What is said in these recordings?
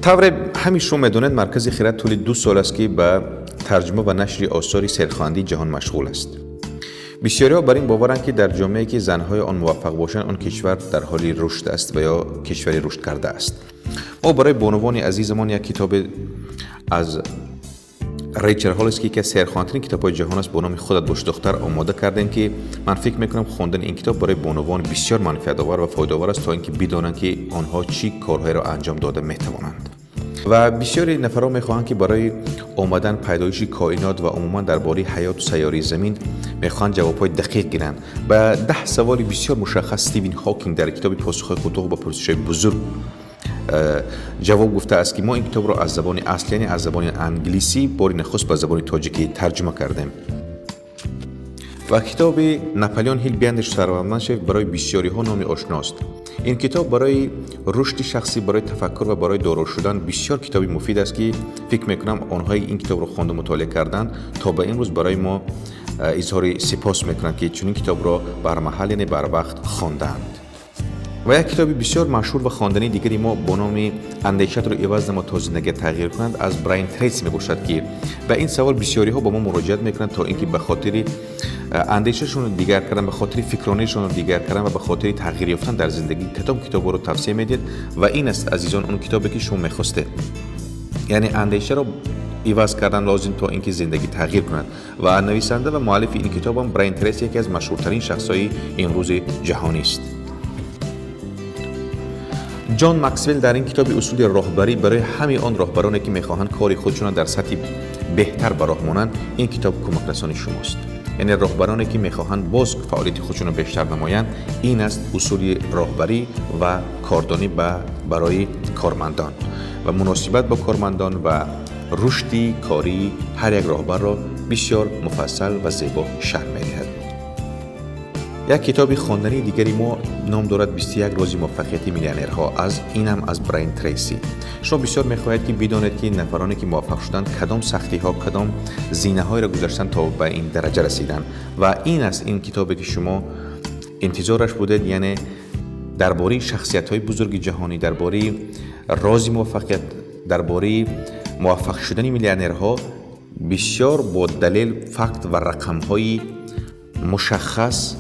Тавре ҳамин шумо медонед, Маркази Хирад тӯли 2 сол аст, ки ба тарҷума ва нашри осори серхоандаи ҷаҳон машғул аст. Бисёриҳо бар ин боваранд, ки дар ҷомеае, ки занҳои он муваффақ бошанд, он кишвар дар ҳоли рушд аст ва ё кишвари рушд кардааст. Мо барои бонувони азизамон як китобе аз Рэйчел Холлис, ки яке аз серхондатарин китобҳои ҷаҳон аст, бо номи «Худат бош, духтар» омода кардем, ки ман фикр мекунам, хондани ин китоб барои бонувон бисёр манфиатовар ва фоидаовар аст, то ин ки бидонанд, ки онҳо чӣ корҳоеро анҷом дода метавонанд. Ва бисёри нафарҳо мехоҳанд, ки барои омадан, пайдоиши коинот ва умуман дар бораи ҳаёту сайёраи Замин мехоҳанд ҷавобҳои дақиқ гиранд. Ба 10 саволи бисёр мушаххас Стивен Ҳокинг дар китоби «Посухҳои кӯтоҳ ба пурсишҳои бузург» ҷавоб гуфтааст, ки мо ин китобро аз забони асл, яъне аз забони англисӣ, бори нахуст ба забони тоҷикӣ тарҷума кардем. Ва китоби Наполеон Ҳил «Биандеш, сарватманд шав» барои бисёриҳо номи ошност. Ин китоб барои рушди шахсӣ, барои тафаккур ва барои доро шудан бисёр китоби муфид аст, ки фикр мекунам, онҳое ин китобро хонду мутолиа карданд, то ба имрӯз барои мо изҳори сипос мекунанд, ки чунин китобро бармаҳал, яъне барвақт хондаанд. Ва як китоби бисёр машҳур ва хондании дигари мо бо номи «Андешатро иваз намо, то зиндагиат тағйир кунад» аз Брайан Трейси мебошад, ки ба ин савол бисёриҳо ба мо муроҷиат мекунанд, то ин ки ба хотири андешашонро дигар кардан, ба хотири фикронишонро дигар кардан ва ба хотири тағйир ёфтан дар зиндагӣ кадом китобҳоро тавсия медиҳед. Ва ин аст, азизон, он китобе, ки шумо мехостед, яъне андешаро иваз кардан лозим, то ин ки зиндагӣ тағйир кунад. Ва нависанда ва муаллифи ин китобам Брайан Трейси, яке аз машҳуртарин шахсҳои имрӯзи ҷаҳонист. Ҷон Максвелл дар ин китоби «Усули роҳбарӣ» барои ҳамаи он роҳбароне, ки мехоҳанд кори худшонро дар сатҳи беҳтар ба роҳ монанд, ин китоб кӯмакрасони шумост. Яъне роҳбароне, ки мехоҳанд боз фаъолияти худшонро бештар намоянд, ин аст усули роҳбарӣ ва кордонӣ барои кормандон ва муносибат бо кормандон ва рушди кории ҳар як роҳбарро бисёр муфассал ва зебо шарҳ медиҳад. Як китоби хондании дигари мо ном дорад «21 рози муваффақияти миллионерҳо», аз инам аз Брайан Трейси. Шумо бисёр мехоҳед, ки бидонед, ки нафароне, ки муваффақ шуданд, кадом сахтиҳо, кадом зинаҳоеро гузаштанд, то ба ин дараҷа расиданд. Ва ин аст ин китобе, ки шумо интизораш будед, яъне дар бораи шахсиятҳои бузурги ҷаҳонӣ, дар бораи рози муваффақият, дар бораи муваффақ шудани миллионерҳо бисёр бо далел, факт ва рақамҳои мушаххас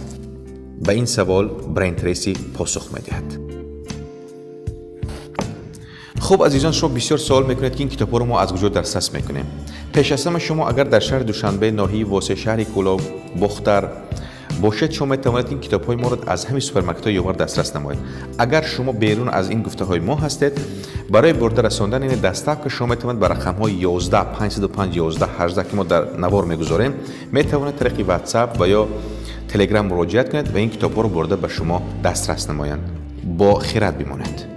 ба ин савол Брайан Трейси посух медиҳад. Хуб, азизон, шумо бисёр савол мекунед, ки ин китобҳоро мо аз куҷо дастрас мекунем. Пеш аз ҳама, шумо агар дар шаҳри Душанбе, ноҳияи Восеъ, шаҳри Кӯлоб, Бохтар бошед, шумо метавонед ин китобҳои моро аз ҳамин супермаркетҳои Ёвар дастрас намоед. Агар шумо берун аз ин гуфтаҳои мо ҳастед, барои бурда расондан, яъне доставка, шумо метавонед ба рақамҳои 11 505 11 18, ки мо дар навор мегузорем, метавонед тариқи WhatsApp ва ё Телеграм муроҷиат кунед ва ин китобҳоро бурда ба шумо дастрас намоянд. Бо хирад бимонед.